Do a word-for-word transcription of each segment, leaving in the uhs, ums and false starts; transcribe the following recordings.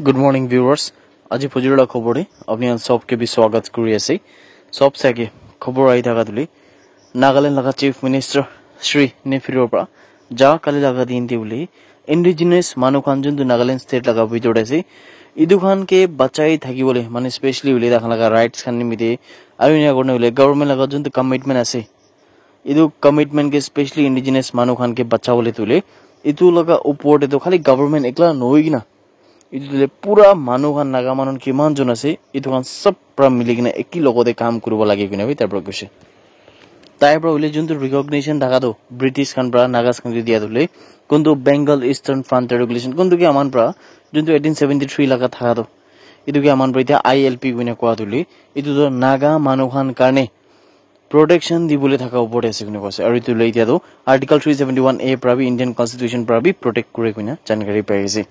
Good morning, viewers. Aji phujur la khobor de apni khan sob ke bi swagat kuri ase. Sob sake khobor ahi thaka tuli Nagaland laga Chief Minister Shri Neiphiu Rio pra ja kali laga din te bole indigenous manu khan juntu Nagaland state laga bhitor te ase, etu khan ke bachai thaki bole, mane specially bole takhan laga rights khan nimite aru ena kurina bole government laga juntu commitment ase, etu commitment ke specially indigenous manu khan ke bacha bole tule etu laga upor te to khali government ekla nohoi kina etu tule pura manu khan, Naga manu kiman jon ase, etu khan sob pra mili kena eki logote kam kuribo lage koina bi tai pra koise. Tai pra hoile juntu recognition thaka toh British khan pra Nagas khan ke dia toh hoile kuntu Bengal Eastern Frontier Regulation kuntu ke aman pra juntu eighteen seventy three laga thaka toh etu ke aman pra etia I L P koina kowa toh hoile etu toh Naga manu khan karne protection dibole thaka upor te ase koina koise. Aru etu hoile etia toh Article three seventy one A pra bi Indian Constitution pra bi protect kure koina jankari pai ase.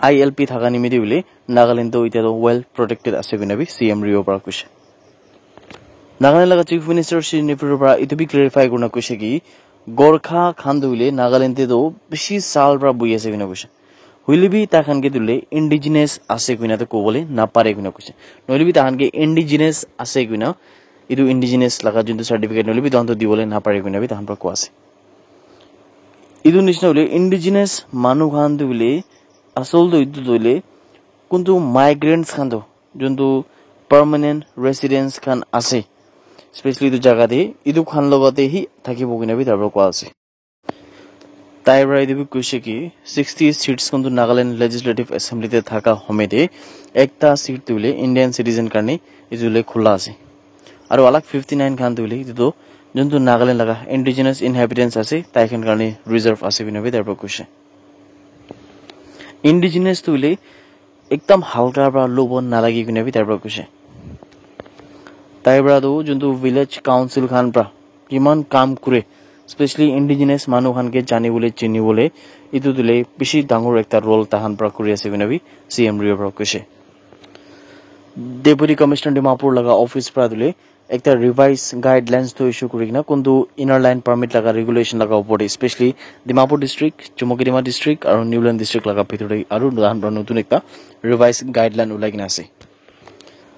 I L P thaka nimite hoile Nagaland toh etia toh well protected ase koina bi C M Rio pra koise. Nagaland laga Chief Minister Shri Neiphiu Rio pra etu bi clarify kurina koise ki Gorkha khan toh hoile Nagaland te toh bishi saal pra buhi ase koina koise. Hoile bi tai khan ke toh hoile indigenous ase koina toh kobole napare koina koise. Nohole bi tai khan ke indigenous ase koina, etu indigenous laga juntu certificate nohole bi tai khan toh dibole napare koina bi tai khan pra koa ase. Etu nishina hoile indigenous manu khan toh hoile asol toh etu toh hoile kuntu migrants khan toh juntu permanent residents khan ase, specially etu jaga te etu khan logote hi thakibo koina bi tai pra koa ase. Tai pra etu bi koise ki sixty seats kuntu Nagaland Legislative Assembly te thaka home te ekta seat toh hoile Indian citizen karne etu hoile khula ase. Aru alag fifty nine khan toh hoile etu toh juntu Nagaland laga indigenous inhabitants ase, tai khan karne reserve ase koina bi tai pra koise. Indigenous toh hoile ekdam halka pra lobo nalagi koina bi tai pra koise. Tai pra toh juntu village council khan pra kiman kam kure, specially indigenous manu khan ke jani bole chini bole etu toh hoile bishi dangor ekta role tai khan pra kuri ase koina bi C M Rio pra koise. Deputy Commissioner Dimapur laga office pra toh hoile ekta revise guidelines toh issue kuri kena kuntu inner line permit laga regulation laga upor te, specially Dimapur district, Chumukedima district aru Niuland district laga bhitor te aru tai khan pra notun ekta revise guideline ulai kena ase.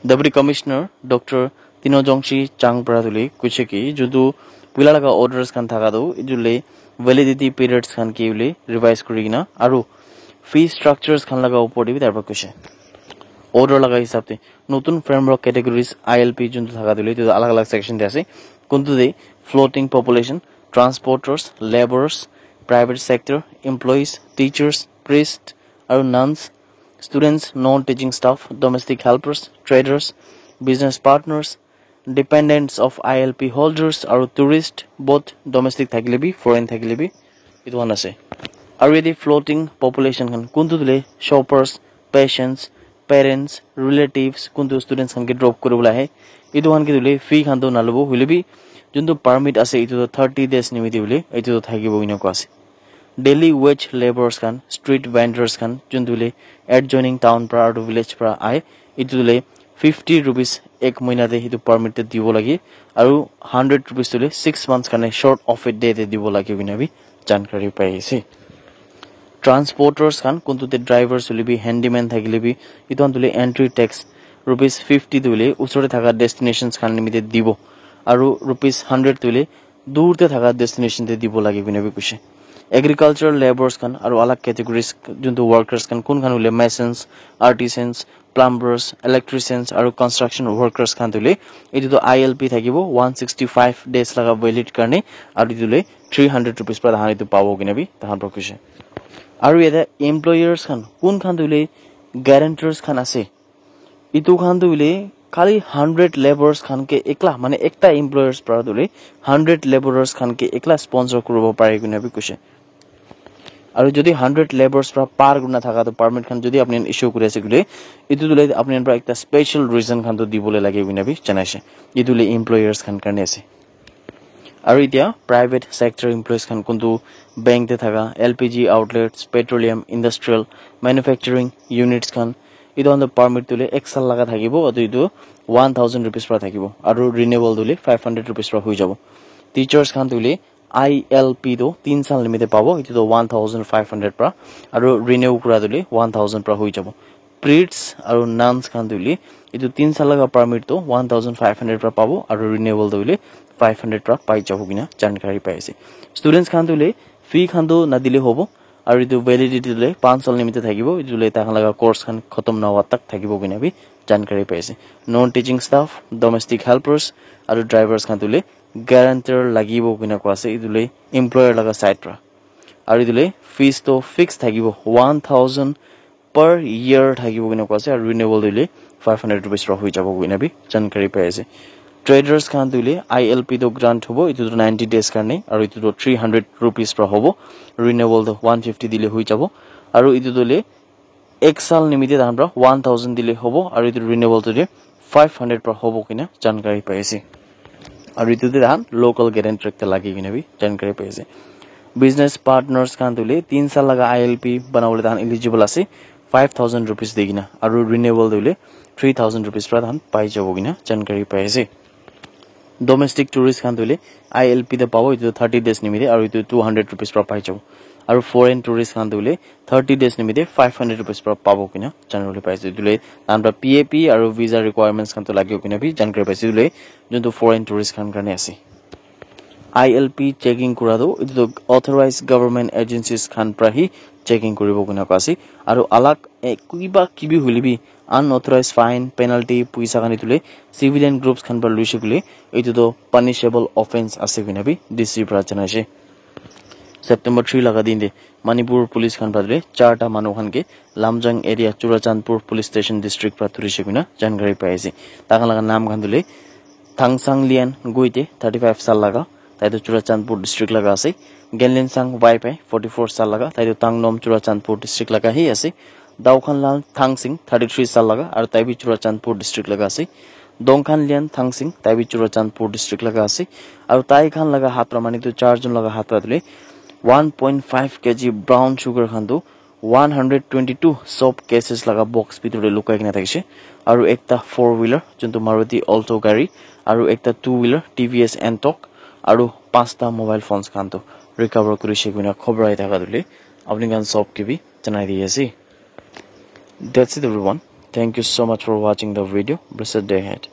Deputy Commissioner Doctor Tino Jongshi Chang pra toh hoile koise ki juntu puila laga orders khan thaka toh etu hoile validity periods khan ke hoile revise kuri kena aru fee structures khan laga upor te bi tai pra koise. Order laga hisab te notun framework categories I L P juntu thaka toh hoile etu alag alag section te ase. Kuntu te floating population, transporters, laborers, private sector employees, teachers, priests aru nuns, students, non-teaching staff, domestic helpers, traders, business partners, dependents of I L P holders aru tourist, both domestic thakile bi foreign thakile bi, etu khan ase. Aru yate floating population khan kuntu toh hoile shoppers, patients, parents, relatives, kuntu students khan ke drop kuribole ahe, etu khan ke toh hoile fee khan toh nalobo, hoile bi juntu permit ase etu toh thirty days nimite hoile etu toh thakibo ena koa ase. Daily wage labourers khan, street vendors khan, juntu hoile adjoining town pra aru village pra ahe, etu hoile fifty rupees ek mahina te etu permit te dibo lage, aru hundred rupees tu hoile six months karne short of a day te dibo lage koina bi jankari pai ase. Transporters khan, kuntu te drivers hoile bi, handyman thakile bi, etu khan tu hoile entry tax rupees fifty tu hoile usor te thaka destinations khan nimite dibo, aru rupees hundred tu hoile dur te thaka destination te dibo lage koina bi koise. Agricultural labourers khan aru alag categories juntu workers khan, kun khan hoile masons, artisans, plumbers, electricians aru construction workers khan tu hoile etu tu I L P thakibo one sixty five days laga valid karne, aru etu hoile three hundred rupees pra tahan etu pabo koina bi tahan pra koise. Aru yate employers khan, kun khan tu hoile guarantors khan ase, etu khan tu hoile khali hundred labourers khan ke ekla, mane ekta employers pra tu hoile hundred labourers khan ke ekla sponsor kuribo pare koina bi koise. Aru jodi hundred labourers pra par kurina thaka tu permit khan jodi apni khan issue kuri ase koile, etu tu hoile apni khan pra ekta special reason khan tu dibole lage koina bi janaise. Etu hoile employers khan karne ase. Aru etia private sector employees khan kuntu bank te thaka, L P G outlets, petroleum, industrial, manufacturing units khan, etu khan tu permit tu hoile ek saal laga thakibo, aru etu one thousand rupees pra thakibo, aru renewal tu hoile five hundred rupees pra hoi jabo. Teachers khan tu hoile I L P tu tin sal nimite pabo, itu tu one thousand five hundred pra, aru renew kura tu le one thousand pra hui jabo. Priests aru nuns khan tu le itu tin sal laga permit tu one thousand five hundred pra pabo, aru renewal tu le five hundred pra pai jabo kina jankari pai ase. Students khan tu le fee khan tu nadile hobo, aru itu validity tu le panch sal nimite thakibo, itu le takhan laga course khan khotom na howa tak thakibo kina bi jankari pai ase. Non teaching staff, domestic helpers aru drivers khan tu le guarantor lagibo kina koa ase, itu le employer laga side pra. Aru itu le fees to fix thakibo, one thousand per year thakibo kina koa ase, aru renewal tu le five hundred rupees pra hui jabo kina bi jankari pai ase. Traders khan tu le I L P to grant hobo, itu to ninety days karne, aru itu to three hundred rupees pra hobo, renewal to one fifty dile hui jabo, aru itu to le ek sal nimite tahan pra one thousand dile hobo, aru itu renewal tu le five hundred pra hobo kina jankari pai ase. Aru itu te tahan local guarantor ekta lagi kina bi jankari pai ase. Business partners khan tu le tin sal laga I L P banabole tahan eligible ase, five thousand rupees de kina, aru renewal tu le three thousand rupees pra tahan pai jabo kina jankari pai ase. Domestic tourist khan tu le I L P te pabo, itu thirty days nimite, aru itu two hundred rupees pra pai jabo. Aru foreign tourist khan tu le thirty days nimite five hundred rupees pra pabo kina jankari pai ase. Itu le tahan pra P A P aru visa requirements khan tu lagi kina bi jankari pai ase. Itu le juntu foreign tourist khan karne ase. I L P checking kura tu itu tu authorized government agencies khan pra hi checking kuribo kina koa ase. Aru alag, eh, kiba kibi hoile bi unauthorized fine, penalty, puisa khan itu le civilian groups khan pra luishe koile itu tu punishable offence ase kina bi D C pra janai ase. September three laga din te Manipur police khan pra le charta manu khan ke Lamjang area Churachandpur police station district pra dhurishe kina jankari pai ase. Takhan laga naam khan tu le Thangsang Lian Guite, thirty five sal laga, tai tu Churachandpur district laga ase. Genlinsang Vaipai, forty four sal laga, tai tu Tangnom Churachandpur district laga hi ase. Daukhanlal Thangsing, thirty three sal laga, aru tai bi Churachandpur district laga ase. Dongkhan Lian Thangsing, tai bi Churachandpur district laga ase. Aru tai khan laga hat pra, mane tu char jon laga hat pra tu le one point five K G brown sugar khan tu one hundred twenty two soap cases laga box bitor te lukai kina thakishe, aru ekta four wheeler juntu Maruti Alto gari, aru ekta two wheeler T V S Ntorq, aru panchta mobile phones khan tu recover kurishe kina khobor ahi thaka tu le apni khan sob ke bi janai di ase. That's it everyone. Thank you so much for watching the video. Blessed day ahead.